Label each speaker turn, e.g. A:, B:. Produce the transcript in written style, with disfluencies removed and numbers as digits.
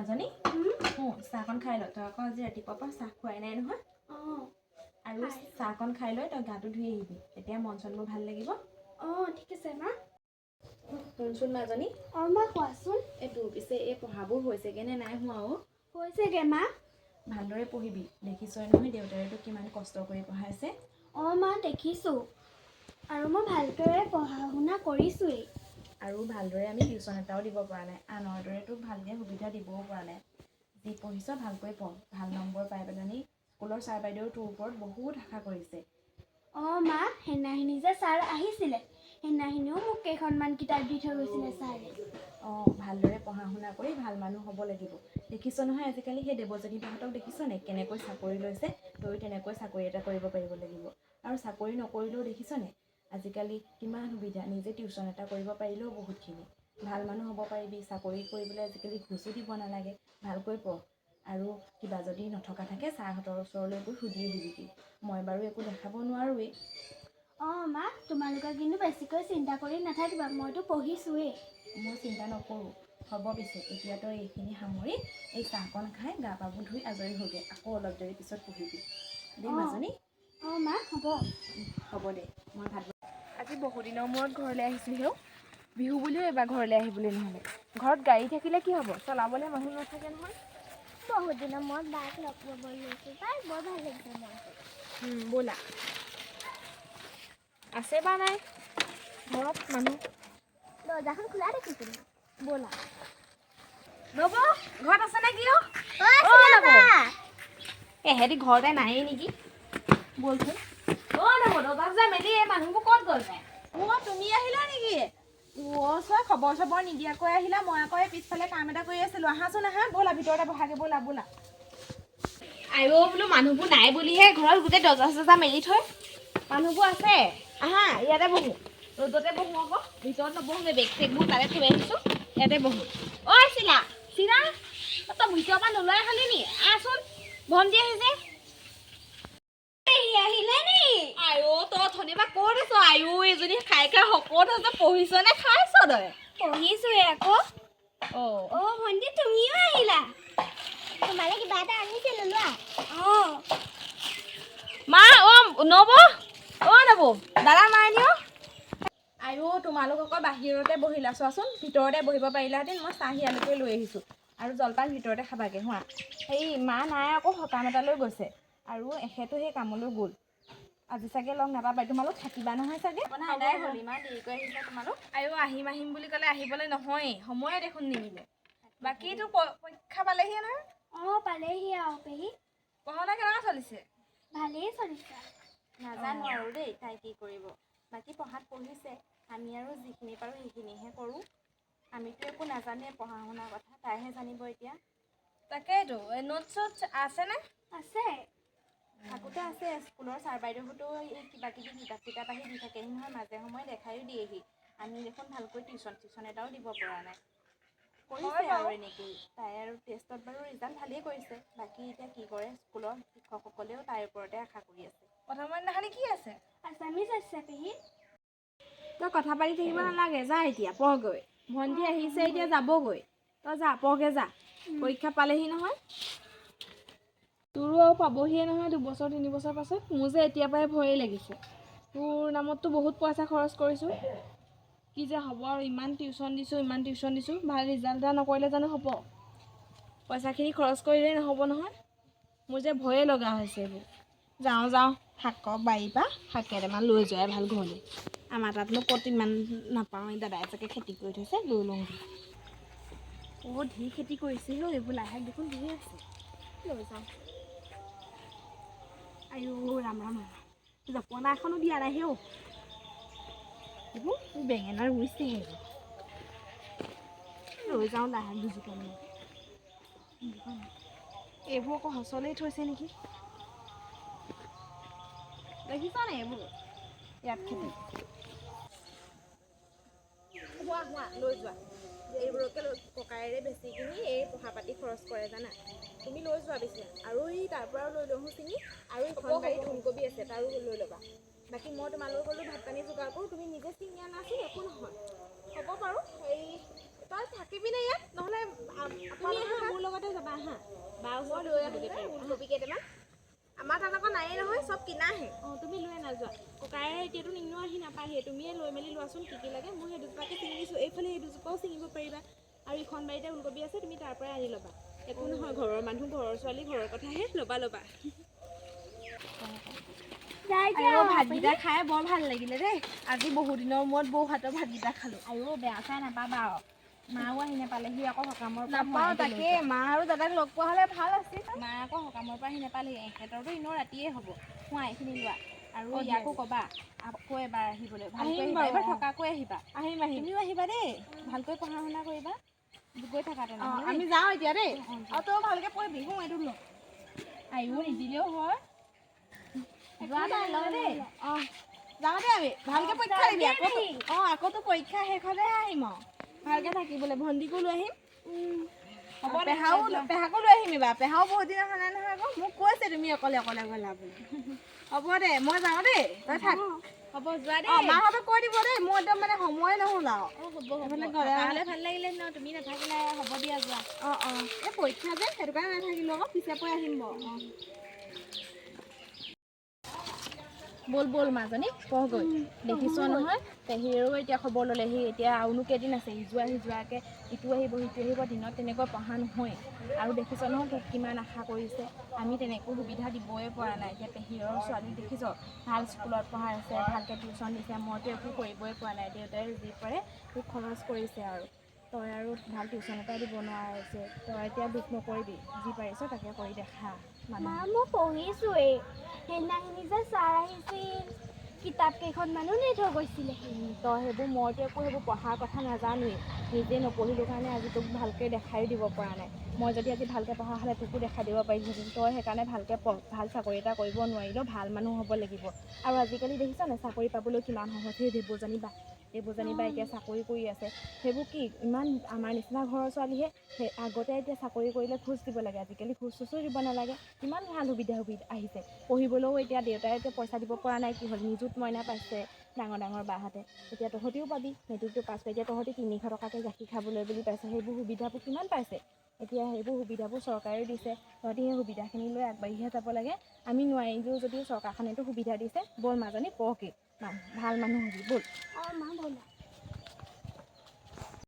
A: মাজনী, চাহকণ খাই ল। তই আকৌ আজি ৰাতিপুৱাৰ পৰা চাহ খোৱাই নাই নহয়।
B: অঁ।
A: আৰু
B: খাই।
A: চাহকণ খাই লৈ তই গাটো ধুই আহিবি, তেতিয়া মন চনবোৰ ভাল লাগিব।
B: অঁ, ঠিক আছে মা।
A: শুনচোন মাজনী।
B: অঁ মা, কোৱাচোন।
A: এই তোৰ পিছে এই পঢ়াবোৰ হৈছেগৈ নে নাই হোৱা অ'?
B: হৈছেগে মা।
A: ভালদৰে পঢ়িবি। দেখিছই নহয় দেউতাৰেতো কিমান কষ্ট কৰি পঢ়াইছে।
B: অঁ মা, দেখিছোঁ আৰু মই ভালদৰে পঢ়া শুনা কৰিছোঁৱেই।
A: আৰু ভালদৰে আমি টিউশ্যন এটাও দিব পৰা নাই, আনৰ দৰে তোক ভালকৈ সুবিধা দিবও পৰা নাই। যি পঢ়িছ ভালকৈ পঢ়, ভাল নম্বৰ পাই পেলানি স্কুলৰ ছাৰ বাইদেউ তোৰ ওপৰত বহুত আশা কৰিছে।
B: অঁ মা, সেইদিনাখিনি যে ছাৰ আহিছিলে, সেইদিনাখিনিও মোক কেইখনমান কিতাপ দি থৈ গৈছিলে ছাৰে।
A: অঁ, ভালদৰে পঢ়া শুনা কৰি ভাল মানুহ হ'ব লাগিব। দেখিছ নহয় আজিকালি সেই দেৱযানী বাহঁতক দেখিছ নে কেনেকৈ চাকৰি লৈছে? তয়ো তেনেকৈ চাকৰি এটা কৰিব পাৰিব লাগিব। আৰু চাকৰি নকৰিলেও দেখিছনে আজিকালি কিমান সুবিধা, নিজে টিউশ্যন এটা কৰিব পাৰিলেও বহুতখিনি ভাল মানুহ হ'ব পাৰিবি। চাকৰি কৰিবলৈ আজিকালি ঘোচো দিব নালাগে। ভালকৈ পঢ় আৰু কিবা যদি নথকা থাকে ছাৰহঁতৰ ওচৰলৈ গৈ সুধি আহিবিগৈ। মই বাৰু একো দেখাব নোৱাৰোৱেই।
B: অঁ মা, তোমালোকে কিন্তু বেছিকৈ চিন্তা কৰি নাথাকিবা, মইতো পঢ়িছোঁৱেই।
A: মই চিন্তা নকৰোঁ। হ'ব পিছে এতিয়া তই এইখিনি সামৰি এই চাহকণ খাই গা পাবোৰ ধুই আজৰি হ'গৈ, আকৌ অলপ দেৰি পিছত পঢ়িবি দেই।
B: অঁ।
A: মাজনী।
B: অঁ মা, হ'ব।
A: হ'ব দে, মই ভাত আজি বহুদিনৰ মূৰত ঘৰলৈ আহিছোঁ হেও। বিহু বুলিও এবাৰ ঘৰলৈ আহিবলৈ নহ'লে। ঘৰত গাড়ী থাকিলে কি হ'ব, চলাবলৈ মানুহ নাথাকে নহয়।
B: বহুত দিনৰ মূৰত বাক লগ পাব লৈছোঁ পাই, বৰ ভাল লাগিছে মনটো।
A: ব'লা, আছে বা নাই ঘৰত মানুহ?
B: দৰ্জাখন খোলা দেখিছিলোঁ,
A: ব'লা। নবৌ ঘৰত আছে নে কি অ'? নবৌ। এহেঁতি ঘৰতে নায়েই নেকি? ব'লচোন। অ' নবৌ, দৰ্জা চৰ্জা মেলি এই মানুহবোৰ ক'ত গ'ল পাই? অ' তুমি আহিলা নেকি? অ' চোৱা, খবৰ চবৰ নিদিয়াকৈ আহিলা। মই আকৌ এই পিছফালে কাম এটা কৰি আছিলোঁ। আহাচোন আহা, ব'লা ভিতৰতে বহাগে, ব'লা ব'লা। আইঅ, বোলো মানুহবোৰ নাই বুলিহে ঘৰত গোটেই দৰ্জা চৰ্জা মেলি থৈ। মানুহবোৰ আছে, আহা ইয়াতে বহোঁ। ৰ'দতে বহোঁ আকৌ, ভিতৰত নবহোঁগৈ। বেগ চেগবোৰ তাতে থৈ আহিছোঁ, ইয়াতে বহোঁ। ঐ চিলা, চিলা, তই ভিতৰৰ পৰা নোলাই খালি নি? আহচোন, ভণ্টি আহিছে।
B: পেহী আহিলে নি?
A: আইঅ, তই অথনিৰ পৰা ক'ত আছ? আইঅ, এইজনী খাই খাই শকত হৈছে। পঢ়িছ নে খাইছ তই?
B: পঢ়িছোৱে আকৌ।
A: অঁ।
B: অ' ভণ্টি, তুমিও আহিলা? তোমালে কিবা এটা আনিছিলোঁ, লোৱা। অঁ।
A: মা, অ' নবৌ, অ' নবৌ, দাদা নাই নি অ'? আইঅ, তোমালোক আকৌ বাহিৰতে বহিলা চোৱাচোন, ভিতৰতে বহিব পাৰিলাহেঁতেন। মই চাহ ইয়ালৈকে লৈ আহিছোঁ আৰু জলপান ভিতৰতে খাবাগৈ হোৱা। সেই মা নাই আকৌ, সকাম এটালৈ গৈছে আৰু এখেতো সেই কামলৈ গ'ল। আজি চাগে লগ নাপাবাই। তোমালোক থাকিবা নহয় চাগে? এদাই হ'ল, ইমান দেৰিকৈ আহিছা তোমালোক।
C: আয়ো, আহিম আহিম বুলি ক'লে আহিবলৈ নহয়েই, সময়ে দেখোন নিমিলে। বাকীতো পৰীক্ষা পালেহিয়ে নহয়?
B: অঁ, পালেহি আৰু পেহী।
C: পঢ়া শুনা কেনেকুৱা চলিছে?
B: ভালেই চলিছে।
A: নাজানো আৰু দেই তাই কি কৰিব। বাকী পঢ়াত পঢ়িছে, আমি আৰু যিখিনি পাৰোঁ সেইখিনিহে কৰোঁ। আমিতো একো নাজানোৱে পঢ়া শুনাৰ কথা, তাইহে জানিব এতিয়া।
C: তাকেইতো, এই নোট চোট আছেনে?
B: আছে।
A: থাকোঁতে আছে। স্কুলৰ ছাৰ বাইদেউহঁতেও এই কিবা কিবি কিতাপ চিতাপ আহি দি থাকেহি নহয় মাজে সময়ে, দেখায়ো দিয়েহি। আমি দেখোন ভালকৈ টিউশ্যন চিউশ্যন এটাও দিব পৰা নাই। কৰিছে
C: হয় বাৰু।
A: আৰু এনেকেই তাই আৰু টেষ্টত বাৰু ৰিজাল্ট ভালেই কৰিছে। বাকী এতিয়া কি কৰে, স্কুলৰ শিক্ষকসকলেও তাইৰ ওপৰতে আশা কৰি আছে।
C: প্ৰথমৰ দিনাখনি কি আছে?
B: আছামিজ আছে পেহী।
C: তই কথা পাতি থাকিব নালাগে, যা এতিয়া পঢ়গৈ। ভণ্টি আহিছে, এতিয়া যাবগৈ। তই যা, পঢ়গে যা। পৰীক্ষা পালেহি নহয় তোৰো, আৰু পাবহিয়ে নহয় 2 বছৰ 3 বছৰ পাছত। মোৰ যে এতিয়াৰ পৰাই ভয়েই লাগিছে। তোৰ নামততো বহুত পইচা খৰচ কৰিছোঁ, কি যে হ'ব আৰু। ইমান টিউশ্যন দিছোঁ, ইমান টিউশ্যন দিছোঁ, ভাল ৰিজাল্ট এটা নকৰিলে জানো হ'ব? পইচাখিনি খৰচ কৰিলেই নহ'ব নহয়। মোৰ যে ভয়ে লগা হৈছে এইবোৰ। যাওঁ যাওঁ, শাকৰ বাৰীৰ পৰা শাক কেইটামান লৈ যোৱাই ভাল ঘৰলৈ। আমাৰ তাতনো ক'ত ইমান নাপাওঁ। এই দাদাই চাগে খেতি কৰি থৈছে, লৈ লওঁগৈ।
A: অ' ধেৰ খেতি কৰিছে ঐ এইবোৰ, লাই শাক দেখোন ধেৰ আছে, লৈ যাওঁ। আইঅ ৰাম ৰাম ৰাম, জপনা এখনো দিয়া নাই হেও। এইবোৰ বেঙেনা ৰুইছেহে এইবোৰ। লৈ যাওঁ লাই শাক দুজোপামান।
C: এইবোৰ আকৌ সঁচলেই থৈছে নেকি? দেখিছ নে এইবোৰ ইয়াত খেতি?
A: হোৱা হোৱা, লৈ যোৱা। এইবোৰকে লৈ ককায়েৰে বেচি কিনি এই পঢ়া পাতি খৰচ কৰে জানা। তুমি লৈ যোৱা পিছে। আৰু এই তাৰ পৰাও লৈ লওঁ চিঙি। আৰু এইখন বাৰীত ওলকবি আছে, তাৰো লৈ ল'বা। বাকী মই তোমালোকৰ গ'লো ভাত পানী যোগাৰ কৰোঁ, তুমি নিজে ছিঙি আনাচোন, একো নহয়।
C: হ'ব বাৰু। এই তই থাকিবি নে ইয়াত? নহ'লে
A: তুমি আহা, মোৰ লগতে আহা। বা
C: মই লৈ আহোঁগৈ ওলকবি কেইটামান। আমাৰ তাত আকৌ নায়েই নহয়, চব কিনাহে।
A: অঁ, তুমি লৈ আনা যোৱা। ককায়ে এতিয়াতো নিনো আহি নাপায়হি। তুমিয়ে লৈ মেলি লোৱাচোন কি কি লাগে। মই সেই দুজোপাকে ছিঙি দিছোঁ, এইফালে এই দুজোপাও ছিঙিব পাৰিবা আৰু ইখন বাৰীতে ওলকবি আছে, তুমি তাৰ পৰাই আনি ল'বা। একো নহয়, ঘৰৰ মানুহ, ঘৰৰ ছোৱালী, ঘৰৰ কথাহে। ল'বা ল'বা।
C: আৰু ভাতকেইটা খাই বৰ ভাল লাগিলে দেই। আজি বহুদিনৰ মূৰত বৌ হাতৰ ভাতকেইটা খালোঁ।
A: আয়ো, বেয়া চেয়া নাপাবা আৰু। মাও আহি নাপালেহি আকৌ সকামৰ পৰা।
C: নাপাওঁ তাকে, মা আৰু দাদাক লগ পোৱা হ'লে ভাল আছিল।
A: মা আকৌ সকামৰ পৰা আহি নাপালেহি। এখেতৰতো এনেও ৰাতিয়ে হ'ব। খোৱা, এইখিনি লোৱা আৰু ইয়াকো ক'বা আকৌ এবাৰ আহিবলৈ। ভালকৈ
C: আহিম
A: আহিবা
C: বাৰু,
A: এবাৰ,
C: অ।
A: থকাকৈ আহিবা।
C: আহিম আহিম।
A: তুমিও আহিবা দেই। ভালকৈ পঢ়া শুনা কৰিবা। গৈ থাকা
C: অঁ,
A: তেনেহ'লে।
C: আমি যাওঁ এতিয়া দেই। আৰু তই ভালকৈ পঢ়িবি। শুন, এইটো ল।
A: আয়ো, নিদিলেও হয়। যোৱা নাই লয় দেই।
C: অঁ, যাওঁ দেই আমি। ভালকৈ পৰীক্ষা দিবি আকৌ। অঁ, আকৌ তোৰ পৰীক্ষা শেষ হ'লেহে আহিম। আৰু ভালকৈ থাকিবলৈ ভণ্টিকো লৈ আহিম।
A: হ'ব।
C: পেহাও, পেহাকো লৈ আহিম এইবাৰ। পেহাও বহুত দিন অহা নাই নহয় আকৌ। মোক কৈছে তুমি অকলে অকলে গ'লা বুলি। হ'ব দে, মই যাওঁ দেই, তই থাক।
A: হ'ব, যোৱা
C: অঁ,
A: দেই।
C: মাহঁতক কৈ দিব দেই, মোৰ একদম মানে সময়ে নহ'ল আৰু।
A: অঁ, হ'ব হ'ব।
C: এইফালে গ'লে
A: থকা হ'লে ভাল লাগিলে ন, তুমি নাথাকিলে। হ'ব দিয়া, যোৱা।
C: অঁ অঁ, এই পৰীক্ষা যে, সেইটো কাৰণে নাথাকিলোঁ আকৌ। পিছে পৰে আহিম বাৰু। অঁ।
A: ব'ল ব'ল মাজনী, পঢ়গৈ। দেখিছ নহয়, পেহীয়েও এতিয়া খবৰ ল'লেহি। এতিয়া আৰুনো কেইদিন আছে? ইযোৱা সিযোৱাকৈ ইটো আহিব, সিটো আহিব, দিনত তেনেকৈ পঢ়া নহয়। আৰু দেখিছ নহয়, তোক কিমান আশা কৰিছে। আমি তেনেকৈ সুবিধা দিবই পৰা নাই। এতিয়া পেহীৰৰ ছোৱালীক দেখিছ, ভাল স্কুলত পঢ়াই আছে, ভালকৈ টিউশ্যন দিছে। মইতো একো কৰিবই পৰা নাই। দেউতাই যি পাৰে তোক খৰচ কৰিছে আৰু তই আৰু ভাল টিউশ্যন এটা দিব নোৱাৰা হৈছে। তই এতিয়া দুখ নকৰিবি, যি পাৰিছ তাকে কৰি দেখা
B: মা,
A: মানুহ।
B: মই পঢ়িছোৱেই। সেইদিনাখিনি যে ছাৰ আহিছিল, কিতাপ কেইখনমানো নি থৈ গৈছিলে।
A: তই সেইবোৰ, মইতো একো সেইবোৰ পঢ়াৰ কথা নাজানোৱেই। নিজে নপঢ়িলোঁ কাৰণে আজি তোক ভালকৈ দেখায়ো দিব পৰা নাই। মই যদি আজি ভালকৈ পঢ়া হ'লে তোকো দেখাই দিব পাৰিলোহেঁতেন। তই সেইকাৰণে ভালকৈ পঢ়। ভাল চাকৰি এটা কৰিব নোৱাৰিলেও ভাল মানুহ হ'ব লাগিব। আৰু আজিকালি দেখিছ নাই, চাকৰি পাবলৈ কিমান সহজ। সেই দেৱযানী বা এতিয়া চাকৰি কৰি আছে। সেইবোৰ কি ইমান আমাৰ নিচিনা ঘৰৰ ছোৱালীহে। সেই আগতে এতিয়া চাকৰি কৰিলে ঘোচ দিব লাগে, আজিকালি ঘোচ চোচো দিব নালাগে। কিমান ভাল সুবিধা সুবিধা আহিছে। পঢ়িবলৈও এতিয়া দেউতাই এতিয়া পইচা দিব পৰা নাই, কি হ'ল, নিযুত মইনা পাইছে ডাঙৰ ডাঙৰ বাহঁতে। এতিয়া তহঁতিও পাবি। মেট্ৰিকটো পাছ কৰি এতিয়া তহঁতি 300 টকাকৈ গাখীৰ খাবলৈ বুলি পাইছে। সেইবোৰ সুবিধাবোৰ কিমান পাইছে। এতিয়া সেইবোৰ সুবিধাবোৰ চৰকাৰেও দিছে। তহঁতি সেই সুবিধাখিনি লৈ আগবাঢ়িহে যাব লাগে। আমি নোৱাৰিলেও যদিও চৰকাৰখনেতো সুবিধা দিছে। ব'ল মাজনী, পঢ়গে, ভাল মানুহ হ'বি, ব'ল।
B: অঁ মা, ব'লা।